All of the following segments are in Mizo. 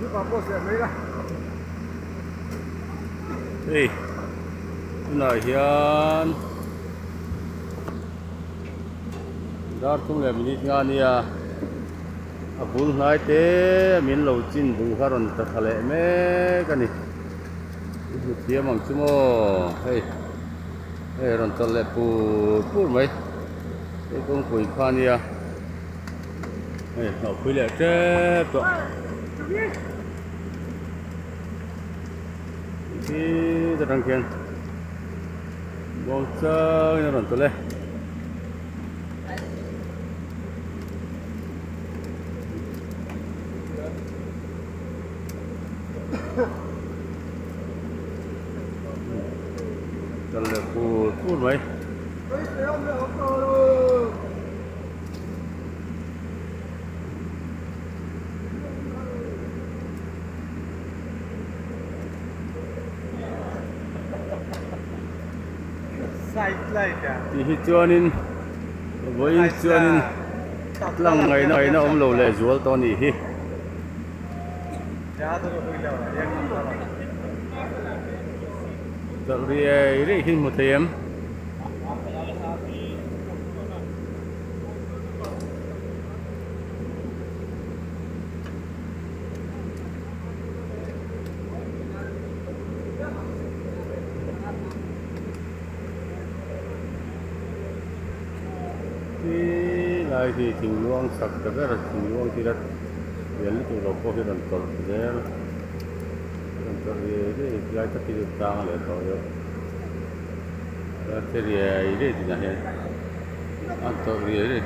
Hei tunah hian dar thum leh minute nga ania a bul hnai te min lo chin duh kha rawn ta thla leh mek a ni i hmu thiam ang chu maw hei hei rawn tawlh leh pur pur mai hei kawngpui kha ania. Hei hlauhpui leh tep tawh khi atang khian muang changin a rawn tawlh e. Tawlh leh pur pur mai. Tih hi chuanin vawiin chuanin tlang ngaihna ngaihna awm lo leh zual tawh a nih hi. Chawlh riai riai hi hmu thei em? Lai hi thingluang chak ta ber thingluang tila lian lutuk lo pawh hi rawn tawlh zel rawn tawlh riai riai lai tak hi chu tlang leh tawh deuh. Te riai riai tinah hian a tawlh riai riai.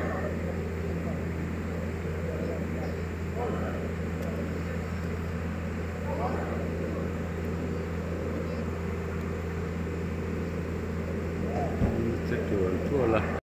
Che tual tual a.